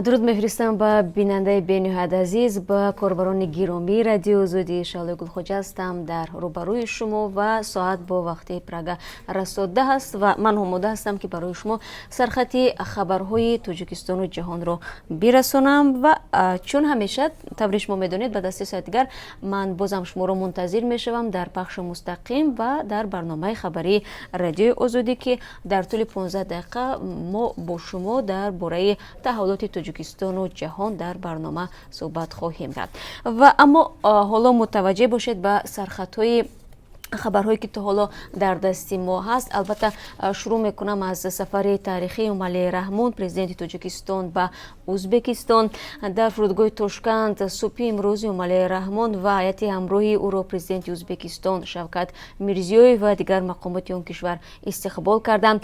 Дуруд мефиристам ба бинандаи бениҳоят азиз, ба корбарони гиромии Радиои Озодӣ. Шаҳлои Гулхоҷа ҳастам дар рӯбарӯи шумо ва соат бо вақти Прага расо 10 аст ва ман омода ҳастам, ки барои шумо сархати хабарҳои Тоҷикистону ҷаҳонро бирасонам. Ва чун ҳамеша, тавре шумо медонед, ба дасти соати дигар ман бозам шуморо мунтазир мешавам дар пахши мустақим ва дар барномаи хабарии Радиои Озодӣ, ки дар тӯли 15 дақиқа мо бо шумо дар бораи таҳаввулоти Тоҷикистону ҷаҳон дар барнома суҳбат хоҳем кард. Ва аммо ҳоло мутаваҷҷеҳ бошед ба сархатҳои хабарҳое, ки то ҳоло дар дасти мо ҳаст. Албатта, шурӯъ мекунам аз сафари таърихии Эмомалӣ Раҳмон, президенти Тоҷикистон, ба Ӯзбекистон. Дар фурудгоҳи Тошканд субҳи имрӯз Эмомалӣ Раҳмон ва ҳайати ҳамроҳи ӯро президенти Ӯзбекистон Шавкат Мирзиёев ва дигар мақомоти он кишвар истиқбол карданд.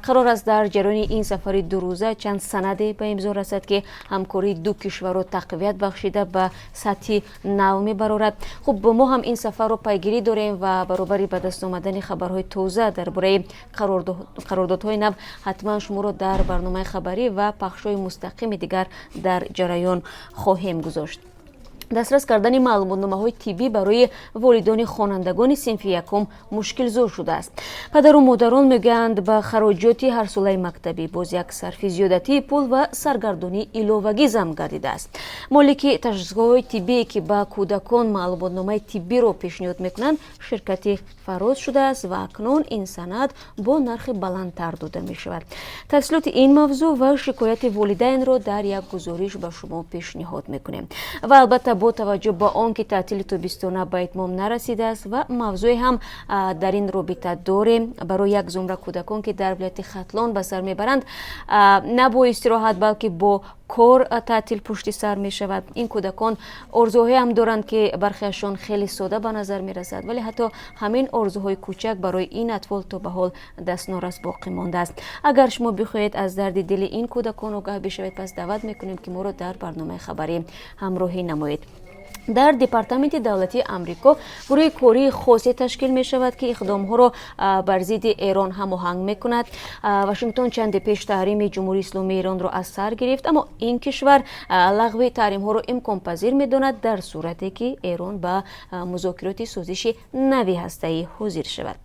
Қарор аст, дар ҷараёни ин сафари дурӯза чанд санаде ба имзо расад, ки ҳамкории ду кишварро тақвият бахшида, ба сатҳи нав мебарорад. Хуб, мо ҳам ин сафарро пайгирӣ дорем ва баробари ба даст омадани хабарҳои тоза дар бораи қарордодҳои нав ҳатман шуморо дар барномаи хабарӣ ва пахшҳои мустақими дигар дар ҷараён хоҳем гузошт. Дастрас кардани маълумотномаҳои тиббӣ барои волидони хонандагони синфи якум мушкилзор шудааст. Падару модарон мегӯянд, ба хароҷоти ҳарсолаи мактабӣ боз як сарфи зиёдатии пул ва саргардонии иловагӣ зам гардидааст. Молики ташхисгоҳҳои тиббие, ки ба кӯдакон маълумотномаи тиббиро пешниҳод мекунанд, ширкати Фароз шудааст ва акнун ин санад бо нархи баландтар дода мешавад. Тафсилоти ин мавзӯъ ва шикояти волидайнро дар як гузориш ба шумо пешниҳод мекунем. Ва албатта, бо таваҷҷӯҳ ба он ки таътили тобистона ба итмом нарасидааст ва мавзӯе ҳам дар ин робита дорем барои як зумра кӯдакон, ки дар вилояти Хатлон ба сар мебаранд, на бо истироҳат, балки бо кор таътил пушти сар мешавад. Ин кӯдакон орзуҳоеам доранд, ки бархеашон хеле сода ба назар мерасад, вале ҳатто ҳамин орзуҳои кӯчак барои ин атфол то ба ҳол дастнорас боқӣ мондааст. Агар шумо бихоҳед аз дарди дили ин кӯдакон огаҳ бишавед, пас даъват мекунем, ки моро дар барномаи хабарӣ ҳамроҳӣ намоед. Дар Департаменти давлатии Амрико гурӯҳи кории хосе ташкил мешавад, ки иқдомҳоро бар зидди Эрон ҳамоҳанг мекунад. Вашингтон чанде пеш таҳрими Ҷумҳурии Исломии Эронро аз сар гирифт, аммо ин кишвар лағви таҳримҳоро имконпазир медонад дар сурате ки Эрон ба музокироти созиши нави ҳастаӣ ҳозир шавад.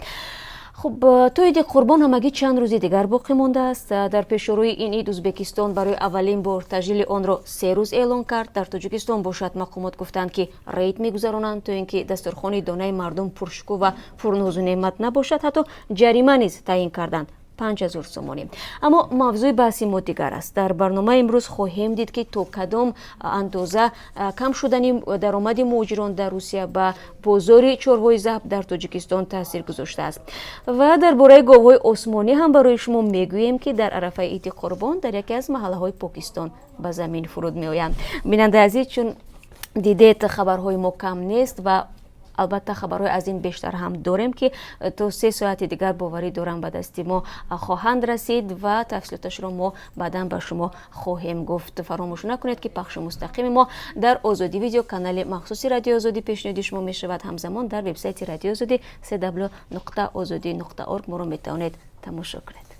Хуб, то Иди Қурбон ҳамагӣ чанд рӯзи дигар боқӣ мондааст. Дар пешрӯи ин ид Ӯзбекистон барои аввалин бор таҷлили онро 3 рӯз эълон кард. Дар Тоҷикистон бошад, мақомот гуфтанд, ки рейд мегузаронанд, то ин ки дастурхони донаи мардум пуршукӯҳ ва пурнозу неъмат набошад. Ҳатто ҷарима низ таъин карданд, 5000 сомонӣ. Аммо мавзӯи баҳси мо дигар аст. Дар барномаи имрӯз хоҳем дид, ки то кадом андоза кам шудани даромади муҳоҷирон дар Русия ба бозори чорвои забҳ дар Тоҷикистон таъсир гузоштааст. Ва дар бораи говҳои осмонӣ ҳам барои шумо мегӯем, ки дар арафаи Иди Қурбон дар яке аз маҳаллаҳои Покистон ба замин фуруд меоянд. Бинандаи азиз, чун дидед, хабарҳои мо кам нест ва албатта хабарҳои аз ин бештар ҳам дорем, ки то 3 соати дигар, боварӣ дорам, ба дасти мо хоҳанд расид ва тафсилоташро мо баъдан ба шумо хоҳем гуфт. Фаромӯш накунед, ки пахши мустақими мо дар Озодӣ Видео, канали махсуси Радиои Озодӣ, пешниҳоди шумо мешавад. Ҳамзамон дар вебсайти Радиои Озодӣ, cw.ozodi.org, моро метавонед тамошо кунед.